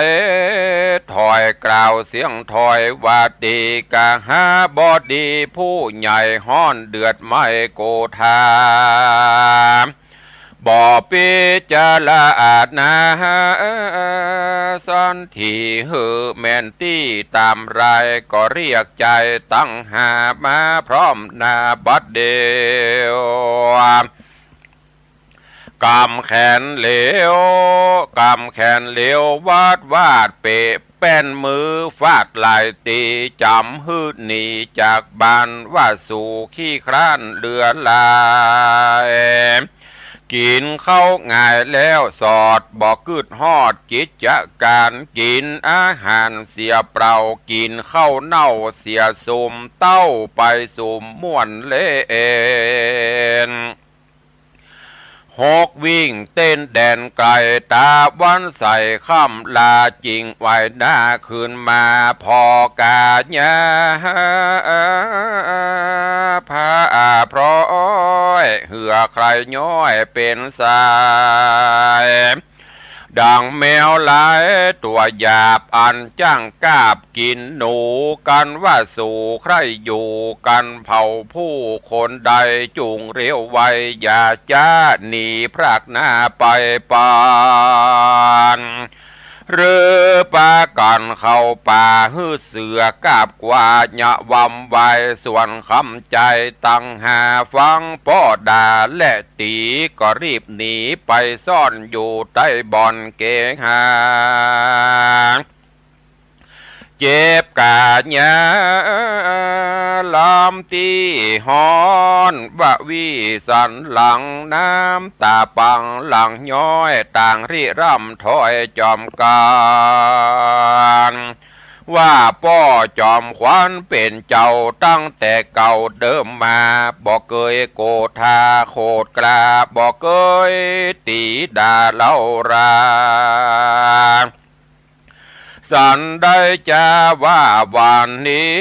ถอยกล่าวเสียงถอยว่า เตกหบดีผู้ใหญ่ฮ้อนเดือดไหม้โกธา บ่พิจารณาสันทีหื้อแม่นตี้ต๋ามราย ก็เรียกใจ๋ตังห้ามาพร้อมนาบัดเดี่ยว ก๋ำแขนเหลว ก๋ำแขนเหลว วาดวาดเปะแป้นมือ ฟาดหลายตี จ๋ำหื้อหนีจากบ้าน ว่าสู่ขี้คร้านเหลือหลาย กิ๋นข้าวงายแล้วสอด บ่กึ๊ดฮอดกิจก๋าน กิ๋นอาหารเสียเปล่า กิ๋นข้าวเน่าเสียสุม เต้าไปสุมม่วนเล่น หกวิ่งเต้นแดนไก๋ ตาวันใสค่ำลา จิ่งไหวหน้าคืนมา พอกาญา ผ้าพร้อย เหื่อใคร่ย้อยเป๋นสาย ดังแมวหลายตั๋วหยาบ อันจ้างกาบกิ๋นหนูกั๋น ว่าสู่ใคร่อยู่กั๋นเผ่าผู้คนใด จุ่งเร็วไว อย่าจ๊าหนีพรากหน้าไปปาน หรือปากั๋นเข้าป่า หื้อเสือกาบกว่า อย่าวำไว ส่วนคำใจ๋ตังห้าฟังป้อด่าและ ตี๋ก็รีบหนีไปซ่อนอยู่ใต้บ่อนเกหา เจ็บก๋าญา ลำตี้ฮ้อน ววีสันหลัง น้ำต๋าปังหลั่งย้อย ต่างริร่ำถอยจอมกั๋น ว่าป้อจอมขวัญเป๋นเจ้าตั้งแต่เก่าเดิมมา บ่เกยโกธาโขดกล้า บ่เกยตี๋ด่าเล่ารา สันได้จาว่าวันนี้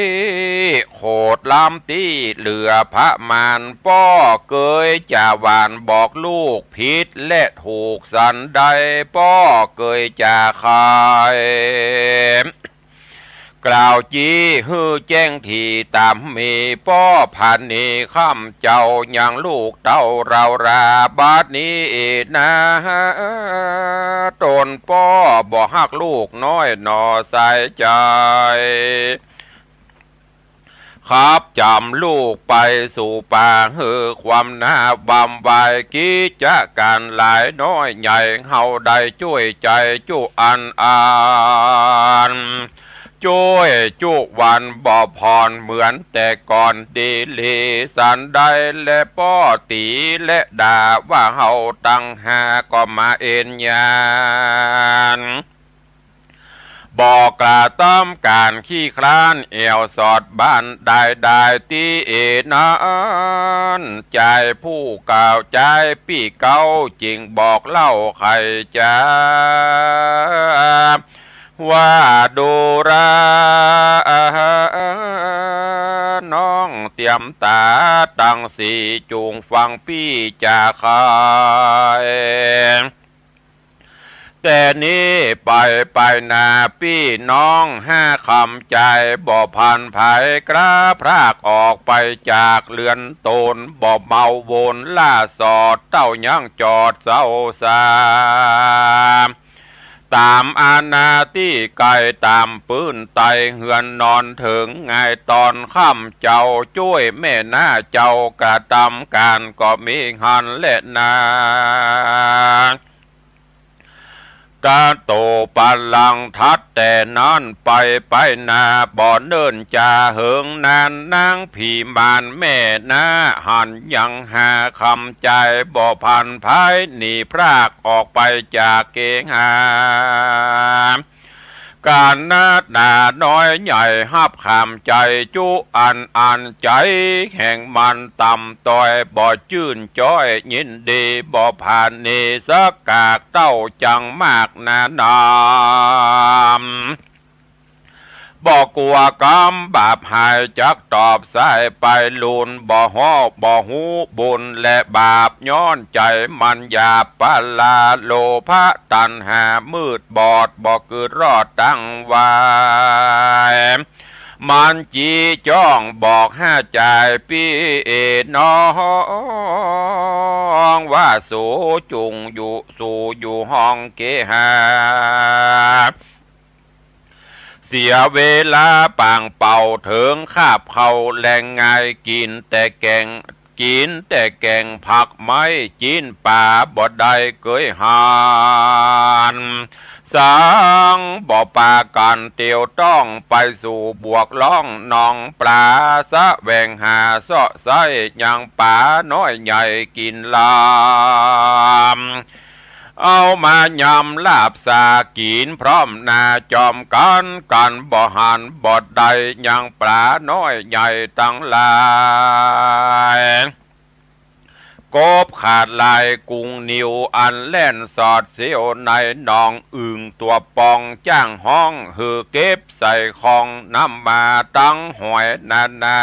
โขดลำตี้เหลือประมาณ ป้อเกยจะหว่านบอกลูกผิดและถูก สันได้ป้อเกยจะไข กล่าวจี้หื้อแจ้งถี่ต๋ามมี ป้อผานีคำเจ้ายังลูกเต้าเรารา บัดนี้นา ต๋นป้อบ่ฮักลูกน้อยหน่อสายใจ๋ ขับจ๋ำลูกไปสู่ป่า หื้อความหน้าบำวาย กิจก๋านหลายน้อยใหญ่ เฮาได้จ้วยใจ๋จุอันอัน จ้วยจุวันบ่ผ่อนเหมือนแต่ก่อน ดีหลีสันใด และป้อตี๋และด่าว่าเฮาตังห้าก็มาเอนยาน บ่กระตำก๋านขี้คร้าน แอ่วสอดบ้านได้ ได้ตี้เอนั้น จายผู้กล่าวจายปี้เก๊า จึงบอกเล่าไขจ๋า ว่าดูราน้องเตียมต๋าตังสี่ จุ่งฟังปี้จะไข แต่นี้ไปไปนาปี้น้องห้าคำจาย บ่พันไผกล้าพรากออกไปจากเฮือนต๋น บ่เมาวนล่าสอด เต้ายังจอดเศร้าสา ต๋ามอาณาตี้ไกล ต๋ามปื้นไตเฮือนนอน เถิงงายต๋อนค่ำ เจ้าจ้วยแม่น้าเจ้ากระตำก๋าน ก็มีหั้นแลนา กะโตปะลังทัดแต่นั้นไปไปนา บ่เนิ่นจาเหิงนาน นางผีมารแม่น้าหันยังห้าคำจาย บ่พันไผหนีพรากออกไปจากเกหา ก๋านนาหนาน้อยใหญ่ฮับขามจายจุอันอันจายแห่งมันต่ำต้อย บ่จื้นจ้อยยินดี บ่ผานหนีสักกาก เต้าจังมากหนานำ บ่กั๋วกรรมบาปหายจักตอบสายไปลูน บ่ฮ้อบ่ฮู้บุญและบาป ย้อนใจ๋มันหยาบปะลา โลภะตัณหามืดบอด บ่กึ๊ดรอดตั้งวาย มันจี้จ้องบอกห้าจายปี้เอน้อง ว่าสูจุ่งอยู่ สูอยู่ห้องเกหา เสียเวลาปางเป่าเถิงคาบเข้าแลงงาย กิ๋นแต่แก๋ง กิ๋นแต่แก๋งผักไม้ จิ๊นป๋าบ่ได้เกยหัน สังบ่ปากั๋นเตียวต้องไปสู่บวกล่องหนองปลา แสวงหาเซาะไส้ยังป๋าน้อยใหญ่กิ๋นลำ เอามายำลาบสากิ๋นพร้อมหน้าจอมกั๋น กั๋นบ่หันบ่ได้ยังป๋าน้อยใหญ่ตังหลาย กบขาดลายกุงนิวอันแล่นสอดเสี้ยวในหนองอึ่งตั๋วปอง จ้างฮ้องหื้อเก็บใส่คอง นำมาตังหอยนานา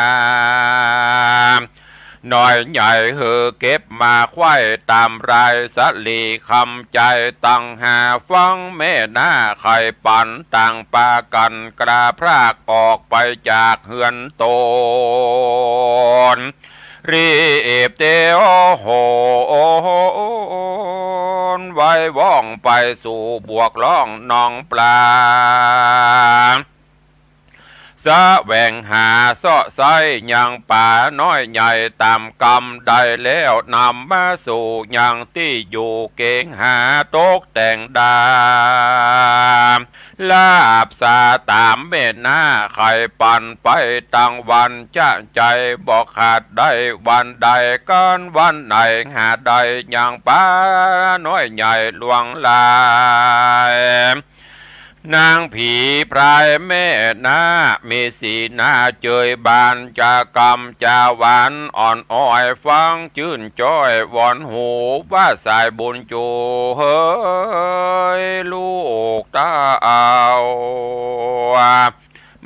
น้อยใหญ่หื้อเก็บมาไขว้ต๋ามรายสะหลีคำจายตังห้า ฟังแม่น้าไขปั๋นต่างปากั๋นกล้าพรากออกไปจากเฮือนต๋น รีบเตียวโหนไว้ว่องไปสู่บวกล่องหนองปลา แสวงหาเซาะไส้ยังป๋าน้อยใหญ่ต๋ามกำได้แล้ว นำมาสู่ยังตี้อยู่เกหาตกแต่งดา ลาบสาต๋ามแม่น้าไขปั๋นไปตังวันจะใจ๋ บ่ขาดได้วันใด กั๋นวันไหนหาได้ยังป๋าน้อยใหญ่หลวงหลาย นางผีพรายแม่น้า มีสีหน้าเจยบาน จากำจาหวานอ่อนอ้อย ฟังจื้นจ้อยวอนหู ว่าสายบุญจูเหยลูกเต้า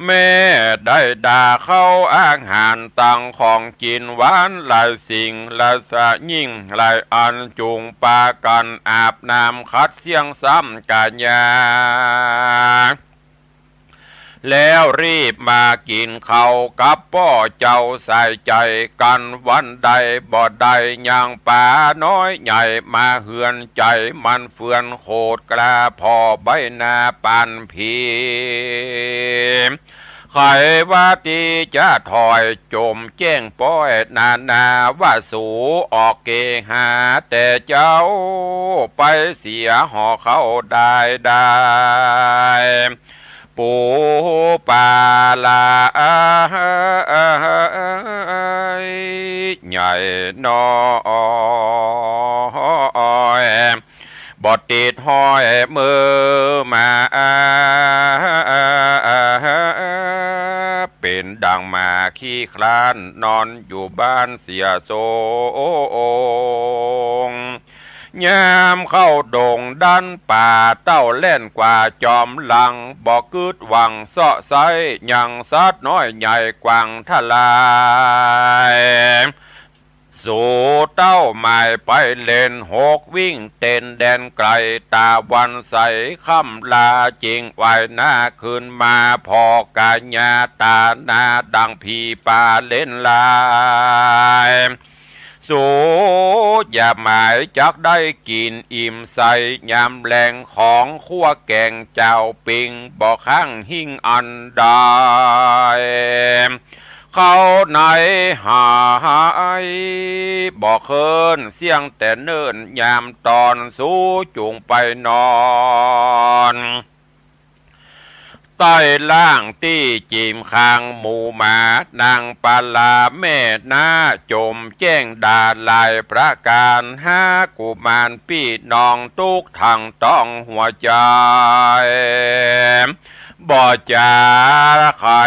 แม่ได้ด่าเข้าอาหารตังของกิ๋นหวานหลายสิ่ง และสะยิ่งหลายอัน จุ่งปากั๋นอาบน้ำขัดเสี้ยงซ้ำก๋ายา แล้วรีบมากิ๋นข้าวกับป้อเจ้าสายใจ๋ กั๋นวันใดบ่ได้ยังป๋าน้อยใหญ่มาเฮือน ใจ๋มันเฟือนโขดกล้าผ่อใบหน้าปานผี ไขว่าตี้จะถอยจมแจ้งป้อยนานา ว่าสูออกเกหาแต่เจ๊า ไปเสียห่อข้าวได้ได้ ปูปลาใหญ่น้อย บ่ติดห้อยมือมา เป๋นดังหมาขี้คลาน นอนอยู่บ้านเสียทรง ยามเข้าดงดันป่า เต้าแล่นกว่าจอมหลัง บ่กึ๊ดหวังเซาะไซ้ ยังสัตว์น้อยใหญ่กว้างทลาย สู่เต้าหมายไปเล่นหก วิ่งเต้นแดนไกล ตาวันใสค่ำลา จึงไหว้หน้าขึ้นมา ผ่อก๋ายาต๋าหน้า ดังผีป่าเล่นลาย สู่อย่าหมายจักได้กิ๋นอิ่มใส ยามแลงของคั่วแกงเจ้าปิ้ง บ่ค้างหิ้งอันใด เข้าในหาย บ่เคิ้นเสี้ยงแต่เนิ่น ยามต๋อนสู่จุ่งไปนอน ใต้ล่างตี้จิ่มข้างหมู่หมา นางปลาแม่น้า จ่มแจ้งดาหลายประก๋าน หากุมารปี้น้องตุ๊ก ทั้งต้องหัวใจ๋ บ่จ๋าใค่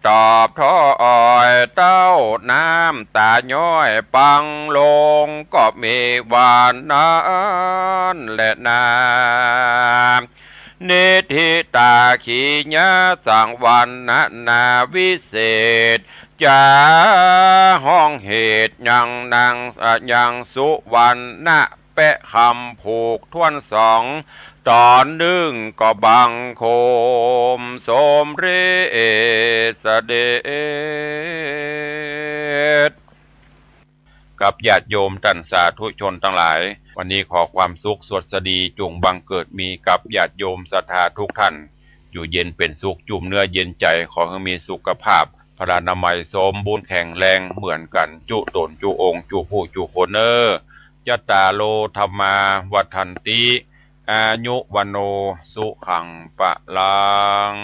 ตอบถ้อย เต้าน้ำต๋าย้อยปังลง ก็มีว่านั้นแหละนา นิทธิตาขีญาสังวรรณนาวิเศษ จ๋าฮ้องเหตุยังนาง เอ่อ ยังสุวรรณะ แปะคำผูกถ้วนสอง ต๋อนนึ่งก็บังคมสมเร็จเสด็จ กับญาติโยมต้านสาธุชนตังหลาย วันนี้ขอความสุขสวัสดีจุ่งบังเกิดมีกับญาติโยมศรัทธาทุกท่าน อยู่เย็นเป๋นสุข จุ่มเนื้อเย็นใจ๋ ขอหื้อมีสุขภาพ พลานามัยสมบูรณ์แข็งแรงเหมือนกั๋น จุ๊ต๋นจุ๊องค์ จุ๊ผู้จุ๊คนเน่อ จัตตาโร ธัมมา วัฑฒันติ อายุ วัณโณ สุขัง พลัง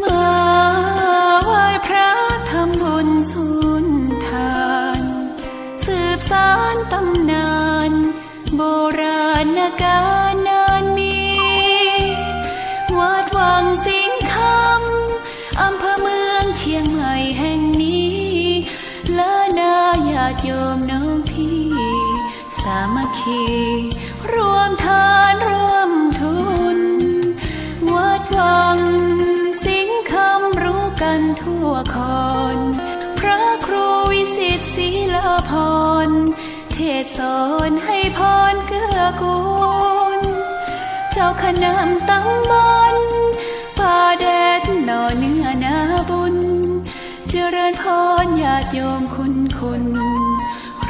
มาไหว้พระทำบุญสุนทาน สืบสานตำนานโบราณกาลนานมี วัดวังสิงห์คำ อำเภอเมืองเชียงใหม่แห่งนี้ และนาญาติโยมน้องพี่ สามัคคีร่วมทานร่วมทุน วัดวังสิงห์คำรู้กันทั่วคอน พระครูวิสิตศรีลาภรณ์ เทศน์สอนให้พรเกื้อกูล เจ้าคณะตำบลป่าแดดหน่อเนื้อนาบุญ เจริญพรญาติโยมคุณคุณ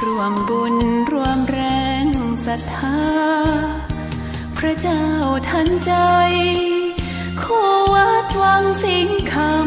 ร่วมบุญร่วมแรงศรัทธา พระเจ้าทันใจ คู่วัดวังสิงห์คำ